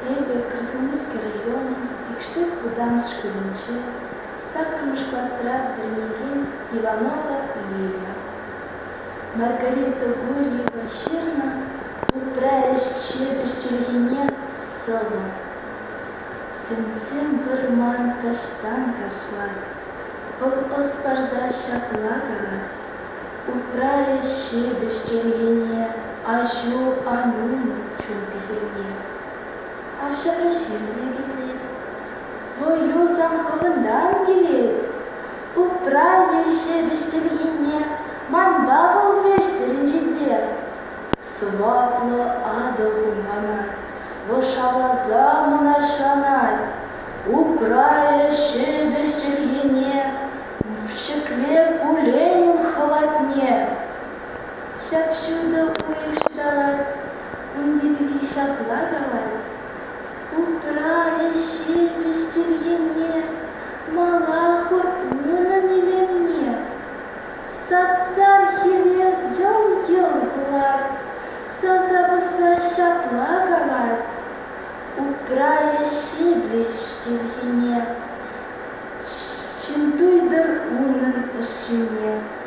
Эпӗ Красноармейски районӗн Пикшик вӑтам шкулӗнче саккӑрмӗш класра вӗренекен Иванова Лиля. Маргарита Гурьева ҫырнӑ Упра ӗҫ ҫепӗҫ чӗлхене сӑвӑ. Сӗм-сӗм вӑрман таҫтан кашлать, вӑл ӑс парса ҫапла калать: Упра эс ҫепӗҫ чӗлхене, аҫу-аннӳн чун пехилне. Ав ҫавра ҫил те ӳкӗтлет, вӑю сан хӑвӑнтан килет. Упра эс ҫепӗҫ чӗлхене, манпа вӑл вӗҫтер инҫете. Сӑваплӑ Атӑл хумханать, вӑл шавласа мӑнаҫланать. Упра эс ҫепӗҫ чӗлхене, ҫӗкле куллен ун хӑватне. Ҫап-ҫутӑ уйӑх ҫуталать, унти пики ҫапла калать: Упра эс ҫепӗҫ чӗлхене, мала хур унӑн илемне. Сап-сар хӗвел йӑл-йӑл кулать, савса пӑхса ҫапла калать: Упра эс ҫепӗҫ чӗлхене, ҫын туйтӑр унӑн ӑшшине.